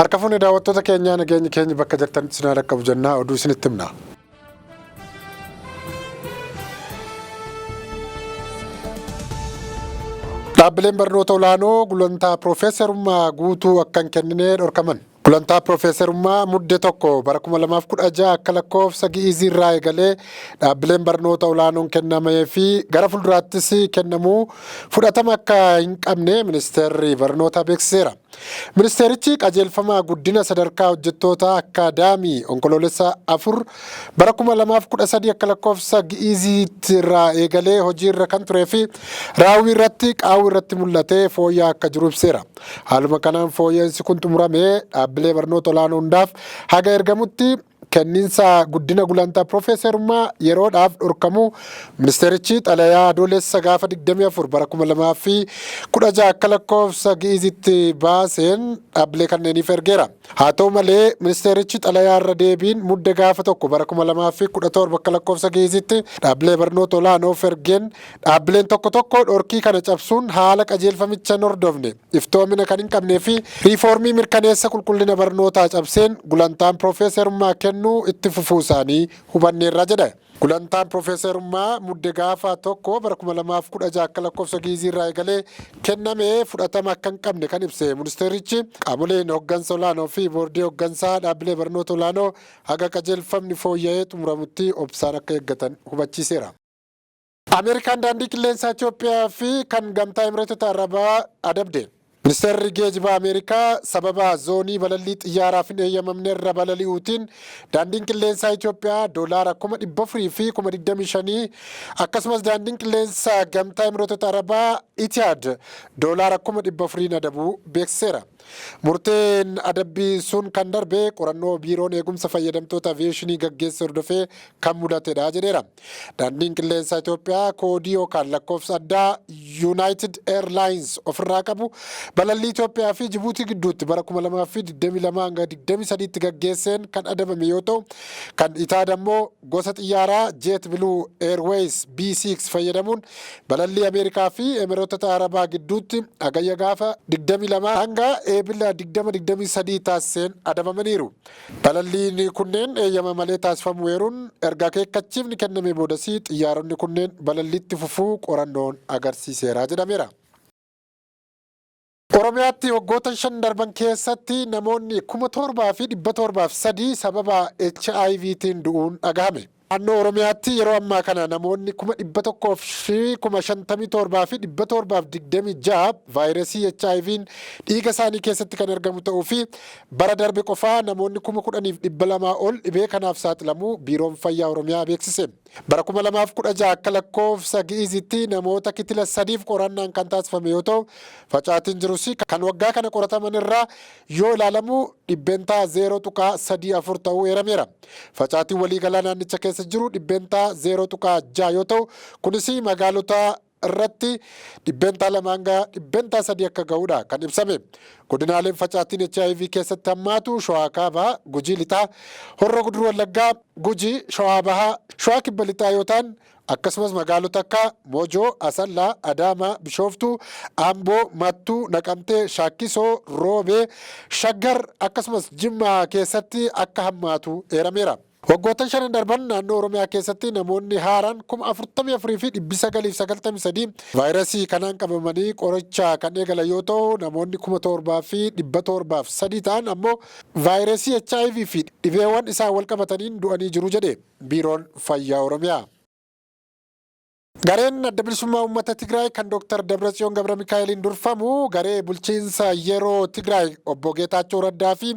Harka fuune daawwattoota keenyaa, nageenyi keenya bakka jirtanitti isin haa dhaqqabu jennaa oduu isinitti himna. Dhaabbileen barnoota olaanoo gulantaa piroofeesarummaa guutuu akka hin kennine dhorkaman. Gulantaa piroofeesarummaa Mudde 1 bara 2016 akka lakkoofsa Gi'izii irraa eegalee dhaabbileen barnoota olaanoon kennamee fi gara fuulduraattis kennamuu fudhatama akka hin qabne ministeerri barnootaa beeksiseera. Ministeerichi qajeelfama guddina sadarkaa hojjettoota akkaadaamii Onkoloolessa 4 bara 2013 akka lakkoofsa Gi'iiziitti irraa eegalee hojiirra kan turee fi raawwii irratti qaawwi irratti mul'ate fooyya'aa akka jiru ibseera. Haaluma kanaan fooyya'insi kun xumuramee dhaabbilee barnoota olaanoo hundaaf haga ergamutti kenniinsa guddina gulantaa piroofeesarummaa yeroodhaaf dhorkamuu ministeerichi xalayaa Adoolessa gaafa 24 bara 2016 akka lakkoofsa Gi'izitti baaseen dhaabbilee kanneeniif ergeera. Haa ta'u malee ministeerichi xalayaa irra deebiin Mudde gaafa 1 bara 2017 akka lakkoofsa Gi'izitti dhaabbilee barnoota olaanoof ergeen dhaabbileen tokko tokko dhorkii kana cabsuun haala qajeelfamicha hin hordofne, iftoomina kan hin qabnee fi riifoormii mirkaneessa qulqullina barnootaa cabseen gulantaan piroofeesarummaa kennuu itti fufuu isaanii hubanneerra jedhe. Gulantaan piroofeesarummaa Mudde gaafa 1 bara 2016 akka lakkoofsa Giizii irraa eegalee kenname fudhatama akka hin qabne kan ibse ministeerichi, qaamoleen hoggansa olaanoo fi boordii hoggansaa dhaabbilee barnoota olaanoo haga qajeelfamni fooyya'ee xumuramutti obsaan akka eeggatan hubachiiseera. Ameerikaan daandii qilleensaa Itoophiyaa fi kan Gamtaa Emireetota Arabaa adabde. Ministeerri Geejibaa Ameerikaa sababa zoonii balallii xiyyaaraaf hin eeyyamamne irra balali'uutiin daandiin qilleensaa Itoophiyaa doolaara 425,000 akkasumas daandiin qilleensaa Gamtaa Emireetota Arabaa Itihaad doolaara 400,000 adabuu beeksiseera. Murteen adabbii sun kan darbe qorannoo Biiroon Eegumsa Fayyadamtoota Aviyeeshinii gaggeesse hordofee kan mudatedha jedheera. Daandiin Qilleensaa Itoophiyaa koodii yookaan lakkoofsa addaa United Airlines ofirraa qabu balallii Itoophiyaa fi Jibuutii gidduutti bara 2022 hanga 23tti gaggeesseen kan adabame yoo ta'u, kan Itaad ammoo gosa xiyyaaraa JetBlue Airways B6 fayyadamuun balallii Ameerikaa fi Emireetota Arabaa gidduutti Hagayya gaafa 22 hanga Eebila 20, 23 taasiseen adabamaniiru. Balalliin kunneen eeyyama malee taasifamuu eeruun, erga akeekkachiifni kennamee boodas xiyyaaronni kunneen balalliitti fufuu qorannoon agarsiiseera jedhameera. Oromiyaatti waggoota 5 darban keessatti namoonni 7,703 sababa HIVtiin du'uun dhagahame. Naannoo Oromiyaatti yeroo ammaa kana namoonni 157,726 vaayirasii HIVn dhiiga isaanii keessatti kan argamu ta'uu fi bara darbe qofaa namoonni 10,200 ol dhibee kanaaf saaxilamuu Biiroon Fayyaa Oromiyaa beeksise. Bara 2016 akka lakkoofsa Gi'izitti namoota kitila sadiif qorannaan kan taasifame yoo ta'u, facaatiin jirus kan waggaa kana qorataman irraa yoo ilaalamu %0.34 ta'uu eerameera. Facaatiin waliigalaa naannicha keessa jiru %0.6 yoo ta'u, kunis magaalota irratti %2 hanga %3 akka ga'uudha kan ibsame. Godinaaleen facaatiin hiv keessatti hammaatu Shawaa Kaabaa, Gujii Lixaa, Horroo Guduruu Wallaggaa, Gujii, Shawaa Bahaa, Shawaa Kibba Lixaa yoo ta'an, akkasumas magaalota akka Mojoo, Asallaa, Adaamaa, Bishooftuu, Amboo, Mattuu, Naqamtee, Shaakkisoo, Roobee, Shaggar akkasumas Jimmaa keessatti akka hammaatu eerameera. Waggoottan shanan darban naannoo Oromiyaa keessatti namoonni haaraan 44,993 vaayirasii kanaan qabamanii qoricha kan eegalan yoo ta'u, namoonni 7,703 ta'an ammoo vaayirasii hiv fi dhibeewwan isaan walqabataniin du'anii jiru jedhe Biiroon Fayyaa Oromiyaa. Gareen Adda Bilisummaa Uummata Tigraay kan Dooktar Dabratsiyoon Gabramikaa'eliin durfamu garee bulchiinsa yeroo Tigraay obbo Geetaachoo Raddaa fi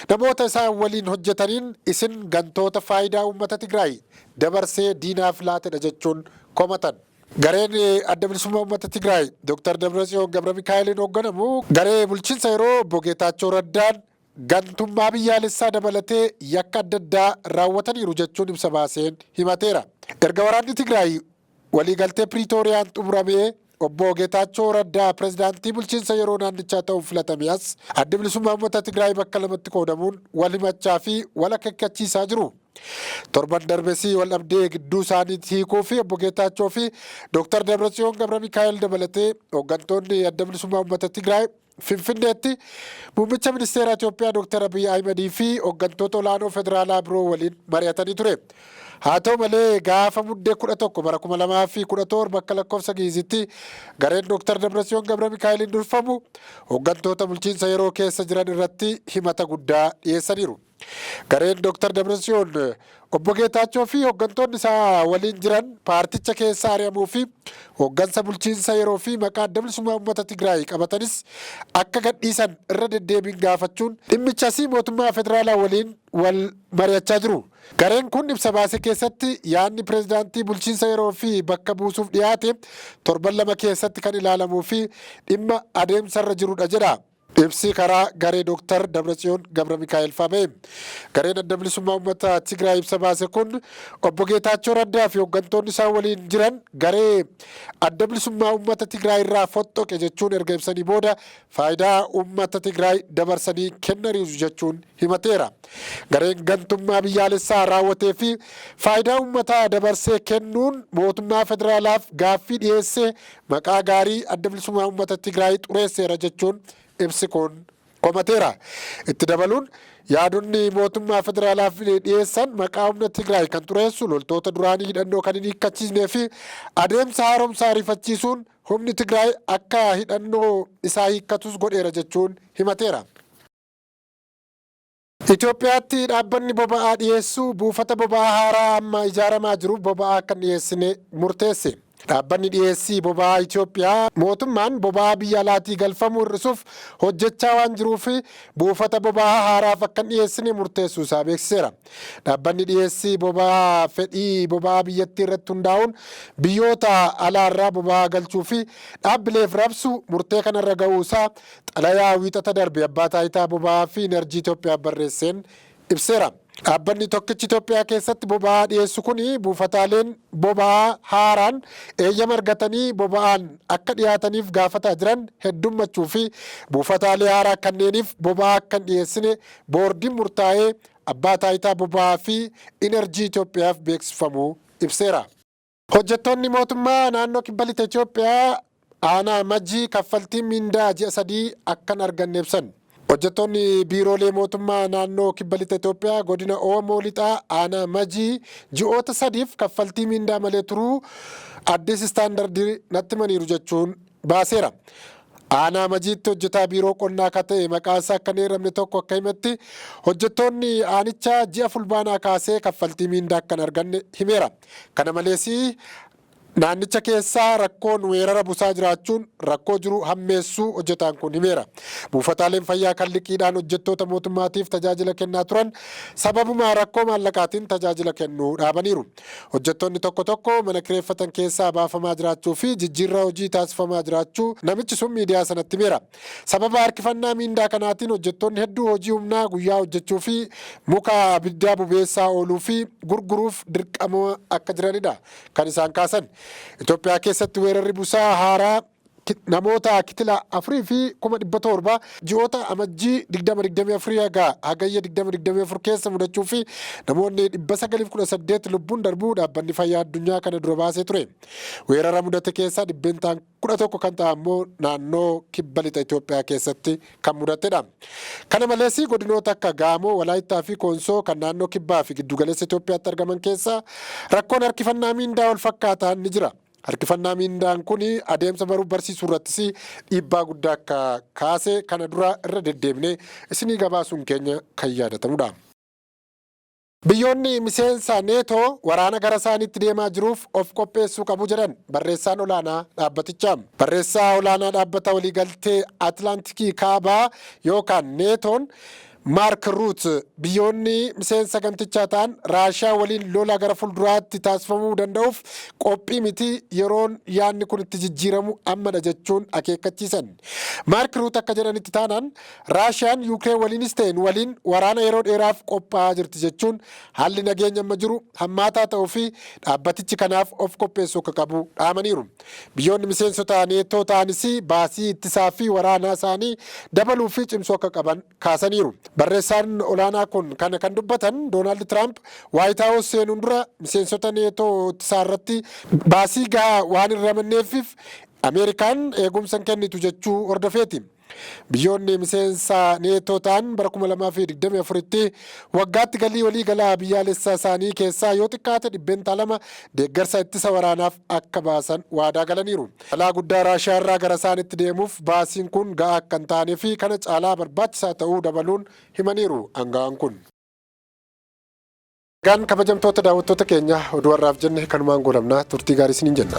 namoota isaan waliin hojjetaniin isin gantoota faayidaa uummata Tigraay dabarsee diinaaf laatedha jechuun komatan. Gareen Adda Bilisummaa Uummata Tigraay Dooktar Dabratsiyoon Gabramikaa'eliin hoogganamu garee bulchiinsa yeroo obbo Geetaachoo Raddaan gantummaa biyyaalessaa dabalatee yakka adda addaa raawwataniiru jechuun ibsa baaseen himateera. Erga waraanni Tigraay waliigaltee Piriitooriyaan xumuramee Obbo Geetaachoo Raddaa pirezidaantii bulchiinsa yeroo naannichaa ta'uun filatamee as Addi Bilisummaa Uummata Tigraay bakka lamatti qoodamuun wal himachaa fi wal akeekkachiisaa jiru. Torban darbes waldhabdee gidduu isaaniitti hiikuu fi Obbo Geetaachoo fi Dooktar Dabratsiyoon Gabramikaa'el dabalatee hooggantoonni Adda Bilisummaa Uummata Tigraay Finfinneetti muummicha ministeera Itoophiyaa Dr. Abiy Ahimedii fi hooggantoota olaanoo federaalaa biroo waliin mari'atanii ture. Haa ta'u malee, gaafa Muddee 11 bara 2017 akka lakkoofsa Gi'izitti gareen Dr. Dabratsiyoon Gabra Mikaa'eliin durfamu hooggantoota bulchiinsa yeroo keessa jiran irratti himata guddaa dhiyeessaniiru. Gareen Dr. Dabratsiyoon obbo Geetaachoo fi hooggantoonni isaa waliin jiran paarticha keessa ari'amuu fi hooggansa bulchiinsa yeroo fi maqaa Adda Bilisummaa Uummata Tigraay qabatanis akka gadhiisan irra deddeebiin gaafachuun dhimmichas mootummaa federaalaa waliin wal mari'achaa jiru. Gareen kun ibsa baase keessatti yaadni pireezidaantii bulchiinsa yeroo fi bakka buusuuf dhiyaate torban 2 keessatti kan ilaalamuu fi dhimma adeemsarra jirudha jedha. Ibsi karaa garee Dr. Dabratsiyoon Gabra Mikaa'el fa'ame. Gareen Adda Bilisummaa Uummata Tigraay ibsa baase kun obbo Geetaachoo Raddaa fi hooggantoonni isaan waliin jiran garee Adda Bilisummaa Uummata Tigraay irraa fottoqe jechuun erga ibsanii booda faayidaa uummata Tigraay dabarsanii kennaniiru jechuun himateera. Gareen gantummaa biyyaalessaa raawwatee fi faayidaa uummataa dabarsee kennuun mootummaa federaalaaf gaaffii dhiyeessee maqaa gaarii Adda Bilisummaa Uummata Tigraay xureesseera jechuun ibsi kun komateera. Itti dabaluun, yaadonni mootummaa federaalaaf dhiyeessan maqaa humna Tigraay kan xureessu, loltoota duraanii hidhannoo kan hin hiikkachiisnee fi adeemsa haaromsaa ariifachiisuun humni Tigraay akka hidhannoo isaa hiikkatus godheera jechuun himateera. Itoophiyaatti dhaabbanni boba'aa dhiyeessuu buufata boba'aa haaraa amma ijaaramaa jiruuf boba'aa akka hin dhiyeessine murteesse. Dhaabbanni dhiyeessii boba'aa Itoophiyaa mootummaan boba'aa biyya alaatii galfamu hir'isuuf hojjechaa waan jiruuf buufata boba'aa haaraaf akka hin dhiyeessine murteessuu isaa beeksiseera. Dhaabbanni dhiyeessii boba'aa fedhii boba'aa biyyattii irratti hundaa'uun biyyoota alaarraa boba'aa galchuu fi dhaabbileef rabsu murtee kanarra ga'uu isaa xalayaa Wiixata darbe Abbaa Taayitaa Boba'aa fi Inerjii Itoophiyaa barreesseen ibseera. Dhaabbanni tokkichi Itoophiyaa keessatti boba'aa dhiyeessu kun buufataaleen boba'aa haaraan eeyyama argatanii boba'aan akka dhiyaataniif gaafataa jiran heddummachuu fi buufataalee haaraa kanneeniif boba'aa akka hin dhiyeessine boordiin murtaa'ee Abbaa Taayitaa Boba'aa fi Inerjii Itoophiyaaf beeksifamuu ibseera. Hojjettoonni mootummaa naannoo Kibba Lixa Itoophiyaa aanaa Majii kaffaltii miindaa ji'a 3 akka hin arganne ibsan. Hojjettoonni biiroolee mootummaa naannoo Kibba Lixa Itoophiyaa godina Oomoo Lixaa aanaa Majii ji'oota sadiif kaffaltii miindaa malee turuu Addis Standard natti himaniiru jechuun baaseera. Aanaa Majiitti hojjetaa biiroo qonnaa akka ta'e maqaan isaa akka hin eeramne tokko akka himetti, hojjettoonni aanichaa ji'a Fulbaanaa kaasee kaffaltii miindaa akka hin arganne himeera. Kana malees, naannicha keessa rakkoon weerara busaa jiraachuun rakkoo jiru hammeessuu hojjetaan kun himeera. Buufataaleen fayyaa kan liqiidhaan hojjettoota mootummaatiif tajaajila kennaa turan sababuma rakkoo maallaqaatiin tajaajila kennuu dhaabaniiru. Hojjettoonni tokko tokko mana kireeffatan keessaa baafamaa jiraachuu fi jijjiirraa hojii taasifamaa jiraachuu namichi sun miidiyaa sanatti himeera. Sababa harkifannaa miindaa kanaatiin hojjettoonni hedduu hojii humnaa guyyaa hojjechuu fi muka abiddaa bobeessaa ooluu fi gurguruuf dirqama akka jiranidha kan isaan kaasan. Itoophiyaa keessatti weerarri busaa haaraa namoota kitila 4,700,000 ji'oota Amajjii 2024 haga Hagayya 2024 keessa mudachuu fi namoonni 918 lubbuun darbuu Dhaabbanni Fayyaa Addunyaa kana dura baasee ture. Weerara mudate keessaa 11% kan ta'an immoo naannoo Kibba Lixa Itoophiyaa keessatti kan mudatedha. Kana malees, godinoota akka Gaamoo, Walaayittaa fi Koonsoo kan naannoo Kibbaa fi Giddugaleessa Itoophiyaatti argaman keessa rakkoon harkifannaa miindaa wal fakkaataan ni jira. Harkifannaa miindaan kun adeemsa baruuf barsiisuu irrattis dhiibbaa guddaa akka kaase kana dura irra deddeebinee isinii gabaasuun keenya kan yaadatamudha. Biyyoonni miseensa Neetoo waraana gara isaaniitti deemaa jiruuf of qopheessuu qabu jedhan barreessaan olaanaa dhaabbatichaa. Barreessaa olaanaa dhaabbata waliigaltee Atilaantikii Kaabaa yookaan Neetoon Maark Ruut biyyoonni miseensa gamtichaa ta'an Raashiyaa waliin lola gara fuulduraatti taasifamuu danda'uuf qophii miti, yeroon yaadni kun itti jijjiiramu ammadha jechuun akeekkachiisan. Maark Ruut akka jedhanitti taanaan Raashiyaan Yuukireen waliinis ta'e nu waliin waraana yeroo dheeraaf qophaa'aa jirti jechuun haalli nageenya amma jiru hammaataa ta'uu fi dhaabbatichi kanaaf of qopheessuu akka qabu dhaamaniiru. Biyyoonni miseensota Neetoo ta'anis baasii ittisaa fi waraanaa isaanii dabaluu fi cimsuu akka qaban kaasaniiru. Barreessaan olaanaa kun kana kan dubbatan Doonaald Tiraamp Waayit Haawus seenuun dura miseensota Neetoo ittisaa irratti baasii gahaa waan hin ramadneefif Ameerikaan eegumsa hin kennitu jechuu hordofeeti. Biyyoonni miseensa Neetoo ta'an bara 2024tti waggaatti galii waliigalaa biyyaalessaa isaanii keessaa yoo xiqqaate 2% deeggarsa ittisa waraanaaf akka baasan waadaa galaniiru. Balaa guddaa Raashiyaa irraa gara isaanitti deemuuf baasiin kun ga'aa akka hin taanee fi kana caalaa barbaachisaa ta'uu dabaluun himaniiru aangawaan kun. Egaan kabajamtoota daawwattoota keenya, oduu har'aaf jenne kanumaan goolabna. Turtii gaarii isiniin jenna.